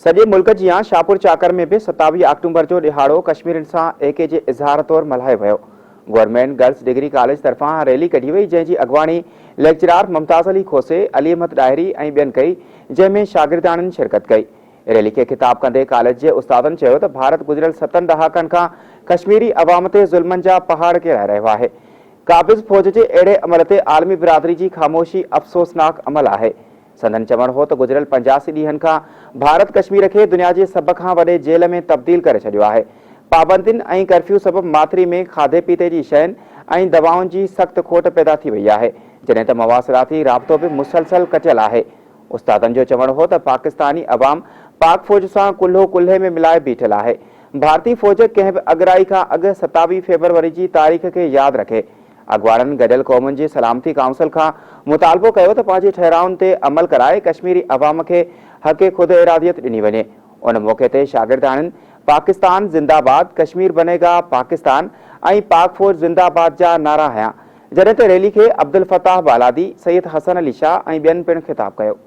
سڄي ملڪ جيان شاهپور چاڪر ۾ به 27 آڪٽومبر جو ڏهاڙو ڪشميرين سان ايڪي جي اظهار طور ملهايو ويو. گورنمينٽ گرلس ڊگري ڪاليج طرفان ريلي ڪڍي وئي جنهن جي اڳواڻي ليڪچرار ممتاز علي کوسي، علي احمد ڏاهري ۽ ٻين ڪئي جنهن ۾ شاگردياڻين شرڪت ڪئي. ريلي کي خطاب ڪندي ڪاليج جي استادن چيو ته ڀارت گذريل ستن ڏهاڪن کان ڪشميري عوام تي ظلمن جا پهاڙ ڪيرائي رهيو آهي. قابض فوج جي اهڙي عمل تي عالمي برادري جي خاموشي افسوسناڪ عمل آهي. سندن چوڻ هو ته گذريل 85 ڏينهن کان ڀارت ڪشمير کي دنيا جي سڀ کان وڏي جيل ۾ تبديل ڪري ڇڏيو آهي. پابندين ۽ ڪرفيو سبب ماٿري ۾ کاڌي پيتي جي شين ۽ دوائن جي سخت کوٽ پيدا ٿي وئي آهي، جڏهن ته مواصلاتي رابطو به مسلسل ڪٽيل آهي. استادن جو چوڻ هو ته پاڪستاني عوام پاڪ فوج سان ڪلهو ڪلهي ۾ ملائي بيٺل آهي. ڀارتي فوج ڪنهن به اڳرائي کان اڳ 27 فيبروري جي تاريخ کي ياد رکي. اڳواڻن گڏيل قومن جي سلامتي ڪائونسل کان مطالبو ڪيو ته پنهنجي ٺهرائن تي عمل ڪرائي ڪشميري عوام کي حق خود اراديت ڏني وڃي. ان موقعي تي شاگردياڻين پاڪستان زنده باد، ڪشمير بني گا پاڪستان ۽ پاڪ فوج زنده باد جا نعرا هنيا. جڏهن ته ريلي کي عبدالفتاح بالادي، سيد حسن علي شاهه ۽ ٻين پڻ خطاب ڪيو.